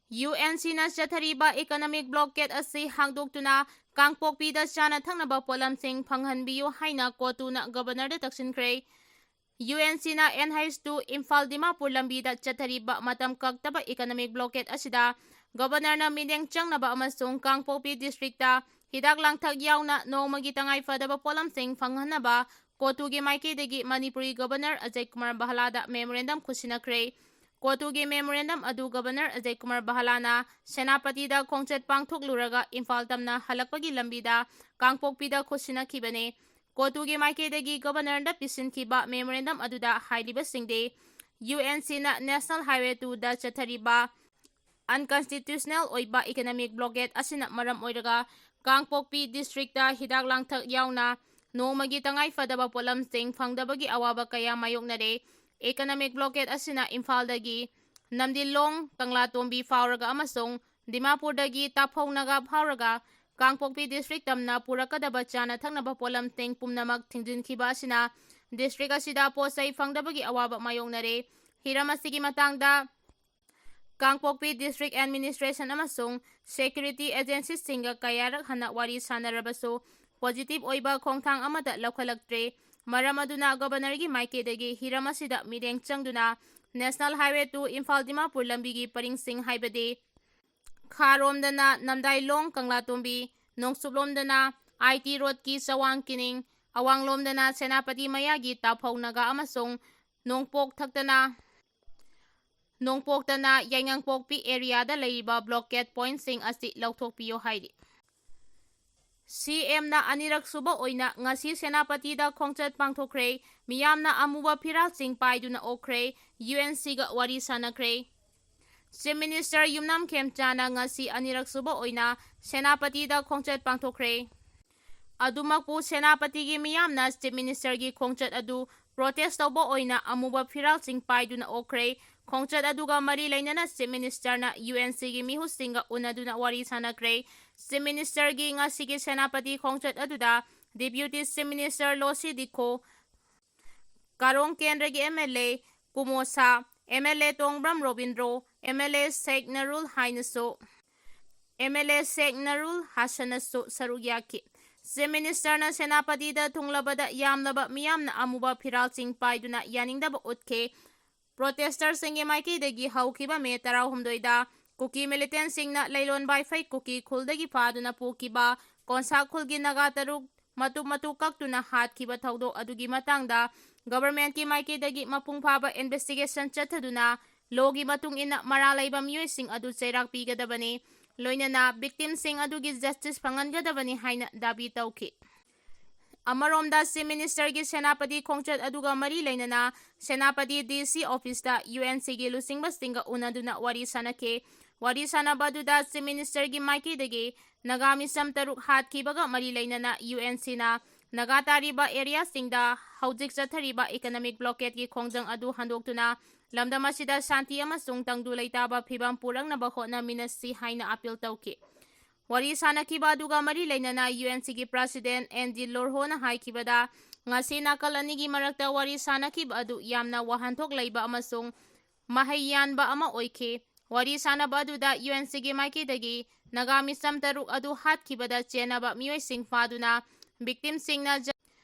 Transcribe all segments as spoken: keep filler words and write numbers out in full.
UNCꯅ ꯆꯠꯊꯔꯤꯕ economic blockade ꯑꯁꯤ ꯍꯥꯡꯗꯣꯛꯇꯨꯅ ꯀꯥꯡꯄꯣꯛꯄꯤꯗ ꯆꯥꯅ ꯊꯛꯅꯕ ꯄꯣꯠꯂꯝꯁꯤꯡ ꯐꯪꯍꯟꯕꯤꯌꯨ ꯍꯥꯏꯅ ꯀꯣꯇꯨꯅ Governorꯗ ꯇꯛꯁꯤꯟꯈ꯭ꯔꯦ꯫ UNCꯅ NH two ꯏꯝꯐꯥꯜ ꯗꯤꯃꯥꯄꯨꯔ ꯂꯝꯕꯤꯗ ꯆꯠꯊꯔꯤꯕ ꯃꯇꯝ ꯀꯛꯇꯕ economic blockade ꯑꯁꯤꯗ Governorꯅ ꯃꯤꯠꯌꯦꯡ ꯆꯪꯅꯕ ꯑꯃꯁꯨꯡ ꯀꯥꯡꯄꯣꯛꯄꯤ districtꯇ ꯍꯤꯗꯥꯛ ꯂꯥꯡꯊꯛ ꯌꯥꯎꯅ ꯅꯣꯡꯃꯒꯤ ꯇꯉꯥꯏ ꯐꯗꯕ ꯄꯣꯠꯂꯝꯁꯤꯡ ꯐꯪꯍꯟꯅꯕ ꯀꯣꯇꯨꯒꯤ ꯃꯥꯏꯀꯩꯗꯒꯤ Manipuri Governor Ajay Kumar ꯕꯍꯂꯥꯗ memorandum ꯈꯨꯠꯁꯤꯟꯅꯈ꯭ꯔꯦ꯫ ꯀꯣꯇꯨꯒꯤ memorandum ꯑꯗꯨ Governor ꯑꯖꯌ ꯀꯨꯃꯥꯔ ꯕꯍꯂꯥꯅ ꯁꯦꯅꯥꯄꯇꯤꯗ ꯈꯣꯡꯆꯠ ꯄꯥꯡꯊꯣꯛꯂꯨꯔꯒ ꯏꯝꯐꯥꯜ ꯇꯝꯅ ꯍꯜꯂꯛꯄꯒꯤ ꯂꯝꯕꯤꯗ ꯀꯥꯡꯄꯣꯛꯄꯤꯗ ꯈꯨꯠꯁꯤꯟꯅꯈꯤꯕꯅꯤ꯫ ꯀꯣꯇꯨꯒꯤ ꯃꯥꯏꯀꯩꯗꯒꯤ Governorꯗ ꯄꯤꯁꯤꯟꯈꯤꯕ memorandum ꯑꯗꯨꯗ ꯍꯥꯏꯔꯤꯕꯁꯤꯡꯗꯤ, UNCꯅ National Highway twoꯗ ꯆꯠꯊꯔꯤꯕ unconstitutional ꯑꯣꯏꯕ economic blockade ꯑꯁꯤꯅ ꯃꯔꯝ ꯑꯣꯏꯔꯒ ꯀꯥꯡꯄꯣꯛꯄꯤ districtꯇ ꯍꯤꯗꯥꯛ ꯂꯥꯡꯊꯛ ꯌꯥꯎꯅ ꯅꯣꯡꯃꯒꯤ ꯇꯉꯥꯏ ꯐꯗꯕ ꯄꯣꯠꯂꯝꯁꯤꯡ ꯐꯪꯗꯕꯒꯤ ꯑꯋꯥꯕ ꯀꯌꯥ ꯃꯥꯌꯣꯛꯅꯔꯦ꯫ Economic blockade ꯑꯁꯤꯅ ꯏꯝꯐꯥꯜꯗꯒꯤ ꯅꯝꯗꯤꯂꯣꯡ ꯀꯪꯂꯥꯇꯣꯝꯕꯤ ꯐꯥꯎꯔꯒ ꯑꯃꯁꯨꯡ ꯗꯤꯃꯥꯄꯨꯔꯗꯒꯤ ꯇꯥꯐꯧ ꯅꯥꯒꯥ ꯐꯥꯎꯔꯒ ꯀꯥꯡꯄꯣꯛꯄꯤ district ꯇꯝꯅ ꯄꯨꯔꯛꯀꯗꯕ ꯆꯥꯅ ꯊꯛꯅꯕ ꯄꯣꯠꯂꯝꯁꯤꯡ ꯄꯨꯝꯅꯃꯛ ꯊꯤꯡꯖꯤꯟꯈꯤꯕ ꯑꯁꯤꯅ district ꯑꯁꯤꯗ ꯄꯣꯠ ꯆꯩ ꯐꯪꯗꯕꯒꯤ ꯑꯋꯥꯕ ꯃꯥꯌꯣꯛꯅꯔꯦ꯫ ꯍꯤꯔꯝ ꯑꯁꯤꯒꯤ ꯃꯇꯥꯡꯗ ꯀꯥꯡꯄꯣꯛꯄꯤ district administration ꯑꯃꯁꯨꯡ security agencyꯁꯤꯡꯒ ꯀꯌꯥꯔꯛ ꯍꯟꯅ ꯋꯥꯔꯤ ꯁꯥꯟꯅꯔꯕꯁꯨ positive ꯑꯣꯏꯕ ꯈꯣꯡꯊꯥꯡ ꯑꯃꯠꯇ ꯂꯧꯈꯠꯂꯛꯇ꯭ꯔꯦ꯫ ꯃꯔꯝ ꯑꯗꯨꯅ Governorꯒꯤ ꯃꯥꯏꯀꯩꯗꯒꯤ ꯍꯤꯔꯝ ꯑꯁꯤꯗ ꯃꯤꯠꯌꯦꯡ ꯆꯪꯗꯨꯅ National Highway two Imphal Dimapur ꯂꯝꯕꯤꯒꯤ ꯄꯔꯤꯡꯁꯤꯡ ꯍꯥꯏꯕꯗꯤ ꯈꯥꯔꯣꯝꯗꯅ ꯅꯝꯗꯥꯏꯂꯣꯡ ꯀꯪꯂꯥꯇꯣꯝꯕꯤ, ꯅꯣꯡꯆꯨꯞꯂꯣꯝꯗꯅ IT roadꯀꯤ ꯆꯋꯥꯡ ꯀꯤꯅꯤꯡ, ꯑꯋꯥꯡꯂꯣꯝꯗꯅ ꯁꯦꯅꯥꯄꯇꯤ ꯃꯌꯥꯒꯤ ꯇꯥꯐꯧ ꯅꯥꯒꯥ ꯑꯃꯁꯨꯡ ꯅꯣꯡꯄꯣꯛ ꯊꯛꯇꯅ, ꯅꯣꯡꯄꯣꯛꯇꯅ ꯌꯥꯏꯉꯪꯄꯣꯛꯄꯤ areaꯗ ꯂꯩꯔꯤꯕ blockade pointꯁꯤꯡ ꯑꯁꯤ ꯂꯧꯊꯣꯛꯄꯤꯌꯨ ꯍꯥꯏꯔꯤ꯫ CMꯅ ꯑꯅꯤꯔꯛ ꯁꯨꯕ ꯑꯣꯏꯅ ꯉꯁꯤ ꯁꯦꯅꯥꯄꯇꯤꯗ ꯈꯣꯡꯆꯠ ꯄꯥꯡꯊꯣꯛꯈ꯭ꯔꯦ꯫ ꯃꯤꯌꯥꯝꯅ ꯑꯃꯨꯕ ꯐꯤꯔꯥꯜꯁꯤꯡ ꯄꯥꯏꯗꯨꯅ ꯑꯣꯛꯈ꯭ꯔꯦ꯫ UNCꯒ ꯋꯥꯔꯤ ꯁꯥꯟꯅꯈ꯭ꯔꯦ꯫ Chief Minister ꯌꯨꯝꯅꯥꯝ ꯈꯦꯝꯆꯥꯟꯅ ꯉꯁꯤ ꯑꯅꯤꯔꯛ ꯁꯨꯕ ꯑꯣꯏꯅ ꯁꯦꯅꯥꯄꯇꯤꯗ ꯈꯣꯡꯆꯠ ꯄꯥꯡꯊꯣꯛꯈ꯭ꯔꯦ꯫ ꯑꯗꯨꯃꯛꯄꯨ ꯁꯦꯅꯥꯄꯇꯤꯒꯤ ꯃꯤꯌꯥꯝꯅ Chief Ministerꯒꯤ ꯈꯣꯡꯆꯠ ꯑꯗꯨ protest ꯇꯧꯕ ꯑꯣꯏꯅ ꯑꯃꯨꯕ ꯐꯤꯔꯥꯜꯁꯤꯡ ꯄꯥꯏꯗꯨꯅ ꯑꯣꯛꯈ꯭ꯔꯦ꯫ ꯈꯣꯡꯆꯠ ꯑꯗꯨꯒ ꯃꯔꯤ ꯂꯩꯅꯅ Chief Ministerꯅ UNCꯒꯤ ꯃꯤꯍꯨꯠꯁꯤꯡꯒ ꯎꯅꯗꯨꯅ ꯋꯥꯔꯤ ꯁꯥꯟꯅꯈ꯭ꯔꯦ꯫ Chief Ministerꯒꯤ ꯉꯁꯤꯒꯤ ꯁꯦꯅꯥꯄꯇꯤ ꯈꯣꯡꯆꯠ ꯑꯗꯨꯗ Deputy Chief Minister ꯂꯣꯁꯤ ꯗꯤꯈꯣ, ꯀꯥꯔꯣꯡ ꯀꯦꯟꯗ꯭ꯔꯒꯤ MLA ꯀꯨꯃꯣ ꯁꯥ, MLA Tongbram Robindro, M L A ꯁꯦꯛ ꯅꯔꯨꯜ ꯍꯥꯏꯅꯁꯨ ꯑꯦꯝ ꯑꯦꯜ ꯑꯦ ꯁꯦꯛ ꯅꯔꯨꯜ ꯍꯥꯁꯟꯅꯁꯨ ꯁꯔꯨꯛ ꯌꯥꯈꯤ꯫ ꯆꯤꯐ ꯃꯤꯅꯤꯁꯇꯔꯅ ꯁꯦꯅꯥꯄꯇꯤꯗ ꯊꯨꯡꯂꯕꯗ ꯌꯥꯝꯂꯕ ꯃꯤꯌꯥꯝꯅ ꯑꯃꯨꯕ ꯐꯤꯔꯥꯜꯁꯤꯡ ꯄꯥꯏꯗꯨꯅ ꯌꯥꯅꯤꯡꯗꯕ ꯎꯠꯈꯤ꯫ ꯄ꯭ꯔꯣꯇꯦꯁꯇꯔꯁꯤꯡꯒꯤ ꯃꯥꯏꯀꯩꯗꯒꯤ ꯍꯧꯈꯤꯕ ꯃꯦ ꯇꯔꯥꯍꯨꯝꯗꯣꯏꯗ ꯀꯨꯀꯤ ꯃꯤꯂꯤꯇꯦꯟꯁꯤꯡꯅ ꯂꯩꯂꯣꯟ ꯕꯥꯏꯐꯩ ꯀꯨꯀꯤ ꯈꯨꯜꯗꯒꯤ ꯐꯥꯗꯨꯅ ꯄꯨꯈꯤꯕ ꯀꯣꯟꯁꯥ ꯈꯨꯜꯒꯤ ꯅꯥꯒꯥ ꯇꯔꯨꯛ ꯃꯇꯨ ꯃꯇꯨ ꯀꯛꯇꯨꯅ ꯍꯥꯠꯈꯤꯕ ꯊꯧꯗꯣꯛ ꯑꯗꯨꯒꯤ ꯃꯇꯥꯡꯗ ꯒꯚꯔꯟꯃꯦꯟꯠꯀꯤ ꯃꯥꯏꯀꯩꯗꯒꯤ ꯃꯄꯨꯡ ꯐꯥꯕ ꯏꯟꯚꯦꯁꯇꯤꯒꯦꯁꯟ ꯆꯠꯊꯗꯨꯅ ꯂꯣꯒꯤ ꯃꯇꯨꯡ ꯏꯟꯅ ꯃꯔꯥꯜ ꯂꯩꯕ ꯃꯤꯑꯣꯏꯁꯤꯡ ꯑꯗꯨ ꯆꯩꯔꯥꯛ ꯄꯤꯒꯗꯕꯅꯤ, ꯂꯣꯏꯅꯅ ꯚꯤꯛꯇꯤꯝꯁꯤꯡ ꯑꯗꯨꯒꯤ ꯖꯁꯇꯤꯁ ꯐꯪꯍꯟꯒꯗꯕꯅꯤ ꯍꯥꯏꯅ ꯗꯥꯕꯤ ꯇꯧꯈꯤ꯫ ꯑꯃꯔꯣꯝꯗ ꯆꯤꯐ ꯃꯤꯅꯤꯁꯇꯔꯒꯤ ꯁꯦꯅꯥꯄꯇꯤ ꯈꯣꯡꯆꯠ ꯑꯗꯨꯒ ꯃꯔꯤ ꯂꯩꯅꯅ ꯁꯦꯅꯥꯄꯇꯤ ꯗꯤ ꯁꯤ ꯑꯣꯐꯤꯁꯇ ꯌꯨ ꯑꯦꯟ ꯁꯤꯒꯤ ꯂꯨꯆꯤꯡꯕꯁꯤꯡꯒ ꯎꯅꯗꯨꯅ ꯋꯥꯔꯤ ꯁꯥꯅꯈꯤ꯫ ꯋꯥꯔꯤ ꯁꯥꯅꯕ ꯑꯗꯨꯗ ꯆꯤꯐ ꯃꯤꯅꯤꯁꯇꯔꯒꯤ ꯃꯥꯏꯀꯩꯗꯒꯤ ꯅꯥꯒꯥ ꯃꯤꯁꯝ ꯇꯔꯨꯛ ꯍꯥꯠꯈꯤꯕꯒ ꯃꯔꯤ ꯂꯩꯅꯅ ꯌꯨ ꯑꯦꯟ ꯁꯤꯅ ꯅꯥꯒꯥ ꯇꯥꯔꯤꯕ ꯑꯦꯔꯤꯌꯥꯁꯤꯡꯗ ꯍꯧꯖꯤꯛ ꯆꯠꯊꯔꯤꯕ ꯏꯀꯅꯣꯃꯤꯛ ꯕ꯭ꯂꯣꯀꯦꯗꯀꯤ ꯈꯣꯡꯖꯪ ꯑꯗꯨ ꯍꯟꯗꯣꯛꯇꯨꯅ ꯂꯝꯗꯝ ꯑꯁꯤꯗ ꯁꯥꯟꯇꯤ ꯑꯃꯁꯨꯡ ꯇꯪꯗꯨ ꯂꯩꯇꯥꯕ ꯐꯤꯕꯝ ꯄꯨꯔꯛꯅꯕ ꯍꯣꯠꯅꯃꯤꯟꯅꯁꯤ ꯍꯥꯏꯅ ꯑꯄꯤꯜ ꯇꯧꯈꯤ꯫ ꯋꯥꯔꯤ ꯁꯥꯅꯈꯤꯕ ꯑꯗꯨꯒ ꯃꯔꯤ ꯂꯩꯅꯅ ꯌꯨ ꯑꯦꯟ ꯁꯤꯒꯤ ꯄ꯭ꯔꯁꯤꯗꯦꯟꯠ ꯑꯦꯟ ꯗꯤ ꯂꯣꯔꯍꯣꯅ ꯍꯥꯏꯈꯤꯕꯗ, ꯉꯁꯤ ꯅꯥꯀꯜ ꯑꯅꯤꯒꯤ ꯃꯔꯛꯇ ꯋꯥꯔꯤ ꯁꯥꯅꯈꯤꯕ ꯑꯗꯨ ꯌꯥꯝꯅ ꯋꯥꯍꯟꯊꯣꯛ ꯂꯩꯕ ꯑꯃꯁꯨꯡ ꯃꯍꯩ ꯌꯥꯟꯕ ꯑꯃ ꯑꯣꯏꯈꯤ꯫ ꯋꯥꯔꯤ ꯁꯥꯅꯕ ꯑꯗꯨꯗ ꯌꯨ ꯑꯦꯟ ꯁꯤꯒꯤ ꯃꯥꯏꯀꯩꯗꯒꯤ ꯅꯥꯒꯥ ꯃꯤꯁꯝ ꯇꯔꯨꯛ ꯑꯗꯨ ꯍꯥꯠꯈꯤꯕꯗ ꯆꯦꯟꯅꯕ ꯃꯤꯑꯣꯏꯁꯤꯡ ꯐꯥꯗꯨꯅ ꯚꯤꯛꯇꯤꯝꯁꯤꯡꯅ ꯖ-,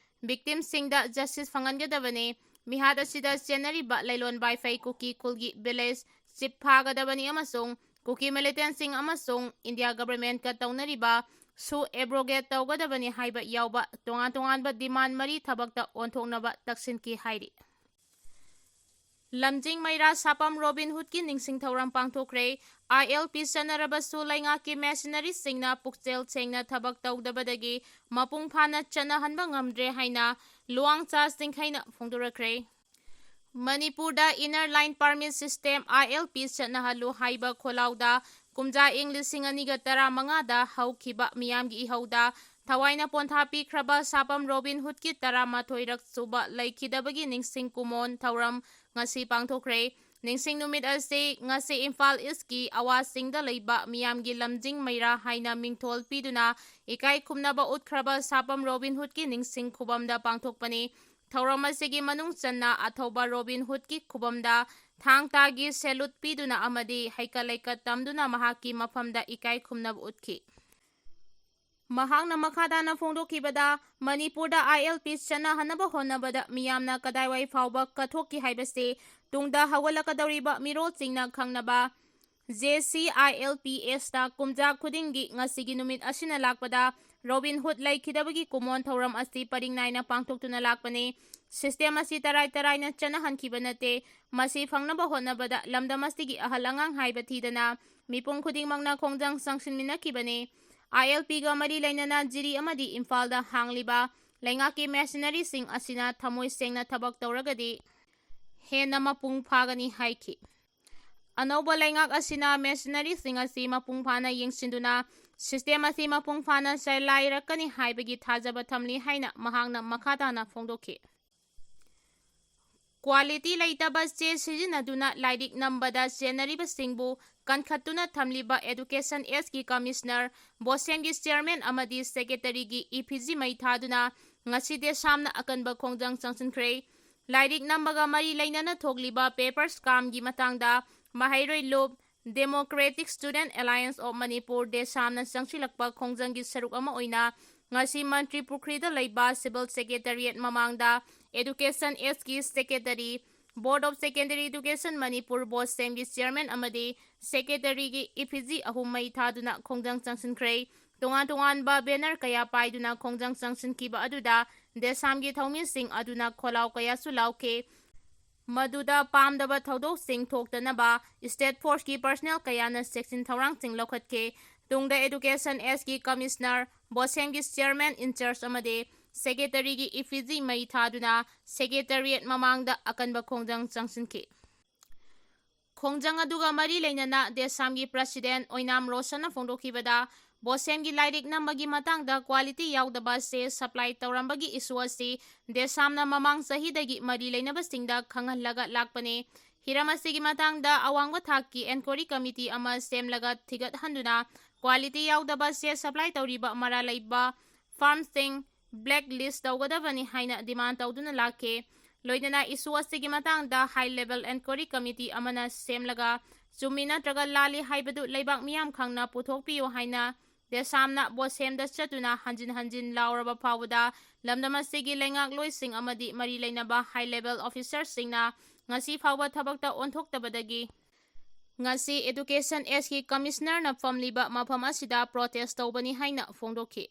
ꯚꯤꯛꯇꯤꯝꯁꯤꯡꯗ ꯖꯁꯇꯤꯁ ꯐꯪꯍꯟꯒꯗꯕꯅꯤ꯫ ꯃꯤꯍꯥꯠ ꯑꯁꯤꯗ ꯆꯦꯟꯅꯔꯤꯕ ꯂꯩꯂꯣꯟ ꯕꯥꯏꯐꯩ ꯀꯨꯀꯤ ꯈꯨꯜꯒꯤ ꯚꯤꯂꯦꯖ ꯆꯤꯐ ꯐꯥꯒꯗꯕꯅꯤ ꯑꯃꯁꯨꯡ ꯀꯨꯀꯤ ꯃꯤꯂꯤꯇꯦꯟꯠꯁꯤꯡ ꯑꯃꯁꯨꯡ ꯏꯟꯗꯤꯌꯥ ꯒꯚꯔꯟꯃꯦꯟꯠꯀ ꯇꯧꯅꯔꯤꯕ ꯁꯨ ꯑꯦꯕ꯭ꯔꯣꯒꯦꯠ ꯇꯧꯒꯗꯕꯅꯤ ꯍꯥꯏꯕ ꯌꯥꯎꯕ ꯇꯣꯉꯥꯟ ꯇꯣꯉꯥꯟꯕ ꯗꯤꯃꯥꯟ ꯃꯔꯤ ꯊꯕꯛꯇ ꯑꯣꯟꯊꯣꯛꯅꯕ ꯇꯛꯁꯤꯟꯈꯤ ꯍꯥꯏꯔꯤ꯫ ꯂꯝꯖꯤꯡ ꯃꯩꯔꯥ ꯁꯥꯄꯝ ꯔꯣꯕꯤꯟ ꯍꯨꯗꯀꯤ ꯅꯤꯡꯁꯤꯡ ꯊꯧꯔꯝ ꯄꯥꯡꯊꯣꯛꯈ꯭ꯔꯦ꯫ ꯑꯥꯏ ꯑꯦꯜ ꯄꯤ ꯆꯠꯅꯔꯕꯁꯨ ꯂꯩꯉꯥꯛꯀꯤ ꯃꯦꯁꯤꯅꯔꯤꯁꯤꯡꯅ ꯄꯨꯛꯆꯦꯜ ꯁꯦꯡꯅ ꯊꯕꯛ ꯇꯧꯗꯕꯗꯒꯤ ꯃꯄꯨꯡ ꯐꯥꯅ ꯆꯠꯅꯍꯟꯕ ꯉꯝꯗ꯭ꯔꯦ ꯍꯥꯏꯅ ꯂꯨꯋꯥꯡꯆꯥ ꯆꯤꯡꯈꯩꯅ ꯐꯣꯡꯗꯣꯔꯛꯈ꯭ꯔꯦ꯫ ꯃꯅꯤꯄꯨꯔꯗ ꯏꯅꯔ ꯂꯥꯏꯟ ꯄꯥꯔꯃꯤꯠ ꯁꯤꯁꯇꯦꯝ, ꯑꯥꯏ ꯑꯦꯜ ꯄꯤ, ꯆꯠꯅꯍꯜꯂꯨ ꯍꯥꯏꯕ ꯈꯣꯜꯂꯥꯎꯗ ꯀꯨꯝꯖꯥ ꯏꯪ ꯂꯤꯁꯤꯡ ꯑꯅꯤꯒ ꯇꯔꯥꯃꯉꯥꯗ ꯍꯧꯈꯤꯕ ꯃꯤꯌꯥꯝꯒꯤ ꯏꯍꯧꯗ ꯊꯋꯥꯏꯅ ꯄꯣꯟꯊꯥ ꯄꯤꯈ꯭ꯔꯕ ꯁꯥꯄꯝ ꯔꯣꯕꯤꯟ ꯍꯨꯗꯀꯤ ꯇꯔꯥꯃꯥꯊꯣꯏꯔꯛ ꯁꯨꯕ ꯂꯩꯈꯤꯗꯕꯒꯤ ꯅꯤꯡꯁꯤꯡ ꯀꯨꯃꯣꯟ ꯊꯧꯔꯝ ꯉꯁꯤ ꯄꯥꯡꯊꯣꯛꯈ꯭ꯔꯦ꯫ ꯅꯤꯡꯁꯤꯡ ꯅꯨꯃꯤꯠ ꯑꯁꯤ ꯉꯁꯤ ꯏꯝꯐꯥꯜ ꯏꯁꯀꯤ ꯑꯋꯥꯁꯤꯡꯗ ꯂꯩꯕ ꯃꯤꯌꯥꯝꯒꯤ ꯂꯝꯖꯤꯡ ꯃꯩꯔꯥ ꯍꯥꯏꯅ ꯃꯤꯡꯊꯣꯜ ꯄꯤꯗꯨꯅ ꯏꯀꯥꯏ ꯈꯨꯝꯅꯕ ꯎꯠꯈ꯭ꯔꯕ ꯁꯥꯄꯝ ꯔꯣꯕꯤꯟ ꯍꯨꯗꯀꯤ ꯅꯤꯡꯁꯤꯡ ꯈꯨꯕꯝꯗ ꯄꯥꯡꯊꯣꯛꯄꯅꯤ꯫ ꯊꯧꯔꯝ ꯑꯁꯤꯒꯤ ꯃꯅꯨꯡ ꯆꯟꯅ ꯑꯊꯧꯕ ꯔꯣꯕꯤꯟ ꯍꯨꯗꯀꯤ ꯈꯨꯕꯝꯗ ꯊꯥꯡ ꯇꯥꯒꯤ salute ꯄꯤꯗꯨꯅ ꯑꯃꯗꯤ ꯍꯩꯀꯠ ꯂꯩꯀꯠ ꯇꯝꯗꯨꯅ ꯃꯍꯥꯛꯀꯤ ꯃꯐꯝꯗ ꯏꯀꯥꯏ ꯈꯨꯝꯅꯕ ꯎꯠꯈꯤ꯫ ꯃꯍꯥꯛꯅ ꯃꯈꯥ ꯇꯥꯅ ꯐꯣꯡꯗꯣꯛꯈꯤꯕꯗ, ꯃꯅꯤꯄꯨꯔꯗ ILP ꯆꯠꯅꯍꯟꯅꯕ ꯍꯣꯠꯅꯕꯗ ꯃꯤꯌꯥꯝꯅ ꯀꯗꯥꯏꯋꯥꯏ ꯐꯥꯎꯕ ꯀꯠꯊꯣꯛꯈꯤ ꯍꯥꯏꯕꯁꯤ ꯇꯨꯡꯗ ꯍꯧꯒꯠꯂꯛꯀꯗꯧꯔꯤꯕ ꯃꯤꯔꯣꯜꯁꯤꯡꯅ ꯈꯪꯅꯕ JCILPSꯇ ꯀꯨꯝꯖꯥ ꯈꯨꯗꯤꯡꯒꯤ ꯉꯁꯤꯒꯤ ꯅꯨꯃꯤꯠ ꯑꯁꯤꯅ ꯂꯥꯛꯄꯗ ꯔꯣꯕꯤꯟ ꯍꯨꯗ ꯂꯩꯈꯤꯗꯕꯒꯤ ꯀꯨꯝꯑꯣꯟ ꯊꯧꯔꯝ ꯑꯁꯤ ꯄꯔꯤꯡ ꯅꯥꯏꯅ ꯄꯥꯡꯊꯣꯛꯇꯨꯅ ꯂꯥꯛꯄꯅꯤ꯫ System ꯑꯁꯤ ꯇꯔꯥꯏ ꯇꯔꯥꯏꯅ ꯆꯠꯅꯍꯟꯈꯤꯕ ꯅꯠꯇꯦ꯫ ꯃꯁꯤ ꯐꯪꯅꯕ ꯍꯣꯠꯅꯕꯗ ꯂꯝꯗꯝ ꯑꯁꯤꯒꯤ ꯑꯍꯜ ꯑꯉꯥꯡ ꯍꯥꯏꯕ ꯊꯤꯗꯅ ꯃꯤꯄꯨꯝ ꯈꯨꯗꯤꯡꯃꯛꯅ ꯈꯣꯡꯖꯪ ꯆꯪꯁꯤꯟꯃꯤꯟꯅꯈꯤꯕꯅꯤ꯫ ILPꯒ ꯃꯔꯤ ꯂꯩꯅꯅ ꯖꯤꯔꯤ ꯑꯃꯗꯤ ꯏꯝꯐꯥꯜꯗ ꯍꯥꯡꯂꯤꯕ ꯂꯩꯉꯥꯛꯀꯤ machineryꯁꯤꯡ ꯑꯁꯤꯅ ꯊꯃꯣꯏ ꯁꯦꯡꯅ ꯊꯕꯛ ꯇꯧꯔꯒꯗꯤ ꯍꯦꯟꯅ ꯃꯄꯨꯡ ꯐꯥꯒꯅꯤ ꯍꯥꯏꯈꯤ꯫ ꯑꯅꯧꯕ ꯂꯩꯉꯥꯛ ꯑꯁꯤꯅ machineryꯁꯤꯡ ꯑꯁꯤ ꯃꯄꯨꯡ ꯐꯥꯅ ꯌꯦꯡꯁꯤꯟꯗꯨꯅ system ꯑꯁꯤ ꯃꯄꯨꯡ ꯐꯥꯅ ꯆꯂꯥꯏꯔꯛꯀꯅꯤ ꯍꯥꯏꯕꯒꯤ ꯊꯥꯖꯕ ꯊꯝꯂꯤ ꯍꯥꯏꯅ ꯃꯍꯥꯛꯅ ꯃꯈꯥ ꯇꯥꯅ ꯐꯣꯡꯗꯣꯛꯈꯤ꯫ Quality ꯂꯩꯇꯕ ꯆꯦ ꯁꯤꯖꯤꯟꯅꯗꯨꯅ ꯂꯥꯏꯔꯤꯛ ꯅꯝꯕꯗ ꯆꯦꯟꯅꯔꯤꯕꯁꯤꯡꯕꯨ ꯀꯟꯈꯠꯇꯨꯅ ꯊꯝꯂꯤꯕ Education Sꯀꯤ Commissioner, BOSEMꯒꯤ Chairman ꯑꯃꯗꯤ Secretaryꯒꯤ effigy ꯃꯩ ꯊꯥꯗꯨꯅ ꯉꯁꯤ ꯗꯦꯁꯥꯝꯅ ꯑꯀꯟꯕ ꯈꯣꯡꯖꯪ ꯆꯪꯁꯤꯟꯈ꯭ꯔꯦ꯫ ꯂꯥꯏꯔꯤꯛ ꯅꯝꯕꯒ ꯃꯔꯤ ꯂꯩꯅꯅ ꯊꯣꯛꯂꯤꯕ paper scamꯒꯤ ꯃꯇꯥꯡꯗ ꯃꯍꯩꯔꯣꯏ ꯂꯨꯞ, Democratic Student Alliance of Manipur, ꯗꯦꯁꯥꯝꯅ ꯆꯪꯁꯤꯜꯂꯛꯄ ꯈꯣꯡꯖꯪꯒꯤ ꯁꯔꯨꯛ ꯑꯃ ꯑꯣꯏꯅ ꯉꯁꯤ ꯃꯟꯇ꯭ꯔꯤ ꯄꯨꯈ꯭ꯔꯤꯗ ꯂꯩꯕ Civil Secretariat ꯃꯃꯥꯡꯗ Education Sꯀꯤ Secretary, Board of Secondary Education Manipur, BOSEMꯒꯤ Chairman ꯑꯃꯗꯤ Secretaryꯒꯤ effigy ꯑꯍꯨꯝ ꯃꯩ ꯊꯥꯗꯨꯅ ꯈꯣꯡꯖꯪ ꯆꯪꯁꯤꯟꯈ꯭ꯔꯦ꯫ ꯇꯣꯉꯥꯟ ꯇꯣꯉꯥꯟꯕ banner ꯀꯌꯥ ꯄꯥꯏꯗꯨꯅ ꯈꯣꯡꯖꯪ ꯆꯪꯁꯤꯟꯈꯤꯕ ꯑꯗꯨꯗ ꯗꯦꯁꯥꯝꯒꯤ ꯊꯧꯃꯤꯁꯤꯡ ꯑꯗꯨꯅ ꯈꯣꯜꯂꯥꯎ ꯀꯌꯥꯁꯨ ꯂꯥꯎꯈꯤ꯫ ꯃꯗꯨꯗ ꯄꯥꯝꯗꯕ ꯊꯧꯗꯣꯛꯁꯤꯡ ꯊꯣꯛꯇꯅꯕ state forceꯀꯤ personnel ꯀꯌꯥꯅ ꯆꯦꯛꯁꯤꯟ ꯊꯧꯔꯥꯡꯁꯤꯡ ꯂꯧꯈꯠꯈꯤ꯫ ꯇꯨꯡꯗ Education Sꯀꯤ Commissioner, BOSEMꯒꯤ Chairman in charge ꯑꯃꯗꯤ Secretaryꯒꯤ effigy ꯃꯩ ꯊꯥꯗꯨꯅ Secretariat ꯃꯃꯥꯡꯗ ꯑꯀꯟꯕ ꯈꯣꯡꯖꯪ ꯆꯪꯁꯤꯟꯈꯤ꯫ ꯈꯣꯡꯖꯪ ꯑꯗꯨꯒ ꯃꯔꯤ ꯂꯩꯅꯅ ꯗꯦꯁꯥꯝꯒꯤ President ꯑꯣꯏꯅꯥꯝ ꯔꯣꯁꯟꯅ ꯐꯣꯡꯗꯣꯛꯈꯤꯕꯗ, BOSEMꯒꯤ ꯂꯥꯏꯔꯤꯛ ꯅꯝꯕꯒꯤ ꯃꯇꯥꯡꯗ quality ꯌꯥꯎꯗꯕ ꯆꯦ supply ꯇꯧꯔꯝꯕꯒꯤ issue ꯑꯁꯤ ꯗꯦꯁꯥꯝꯅ ꯃꯃꯥꯡ ꯆꯍꯤꯗꯒꯤ ꯃꯔꯤ ꯂꯩꯅꯕꯁꯤꯡꯗ ꯈꯪꯍꯜꯂꯒ ꯂꯥꯛꯄꯅꯤ꯫ ꯍꯤꯔꯝ ꯑꯁꯤꯒꯤ ꯃꯇꯥꯡꯗ ꯑꯋꯥꯡꯕ ꯊꯥꯛꯀꯤ enquiry committee ꯑꯃ ꯁꯦꯝꯂꯒ ꯊꯤꯒꯠꯍꯟꯗꯨꯅ quality ꯌꯥꯎꯗꯕ ꯆꯦ supply ꯇꯧꯔꯤꯕ ꯃꯔꯥꯜ ꯂꯩꯕ firmꯁꯤꯡ blacklist ꯇꯧꯒꯗꯕꯅꯤ ꯍꯥꯏꯅ demand ꯇꯧꯗꯨꯅ ꯂꯥꯛꯈꯤ꯫ ꯂꯣꯏꯅꯅ issue ꯑꯁꯤꯒꯤ ꯃꯇꯥꯡꯗ High Level Enquiry Committee ꯑꯃꯅ ꯁꯦꯝꯂꯒ ꯆꯨꯝꯃꯤ ꯅꯠꯇ꯭ꯔꯒ ꯂꯥꯜꯂꯤ ꯍꯥꯏꯕꯗꯨ ꯂꯩꯕꯥꯛ ꯃꯤꯌꯥꯝ ꯈꯪꯅ ꯄꯨꯊꯣꯛꯄꯤꯌꯨ ꯍꯥꯏꯅ ꯗꯦꯁꯥꯝꯅ ꯕꯣꯁꯦꯝꯗ ꯆꯠꯇꯨꯅ ꯍꯟꯖꯤꯟ ꯍꯟꯖꯤꯟ ꯂꯥꯎꯔꯕ ꯐꯥꯎꯕꯗ ꯂꯝꯗꯝ ꯑꯁꯤꯒꯤ ꯂꯩꯉꯥꯛꯂꯣꯏꯁꯤꯡ ꯑꯃꯗꯤ ꯃꯔꯤ ꯂꯩꯅꯕ High Level Officerꯁꯤꯡꯅ ꯉꯁꯤ ꯐꯥꯎꯕ ꯊꯕꯛꯇ ꯑꯣꯟꯊꯣꯛꯇꯕꯗꯒꯤ ꯉꯁꯤ Education Sꯒꯤ Commissionerꯅ ꯐꯝꯂꯤꯕ ꯃꯐꯝ ꯑꯁꯤꯗ protest ꯇꯧꯕꯅꯤ ꯍꯥꯏꯅ ꯐꯣꯡꯗꯣꯛꯈꯤ꯫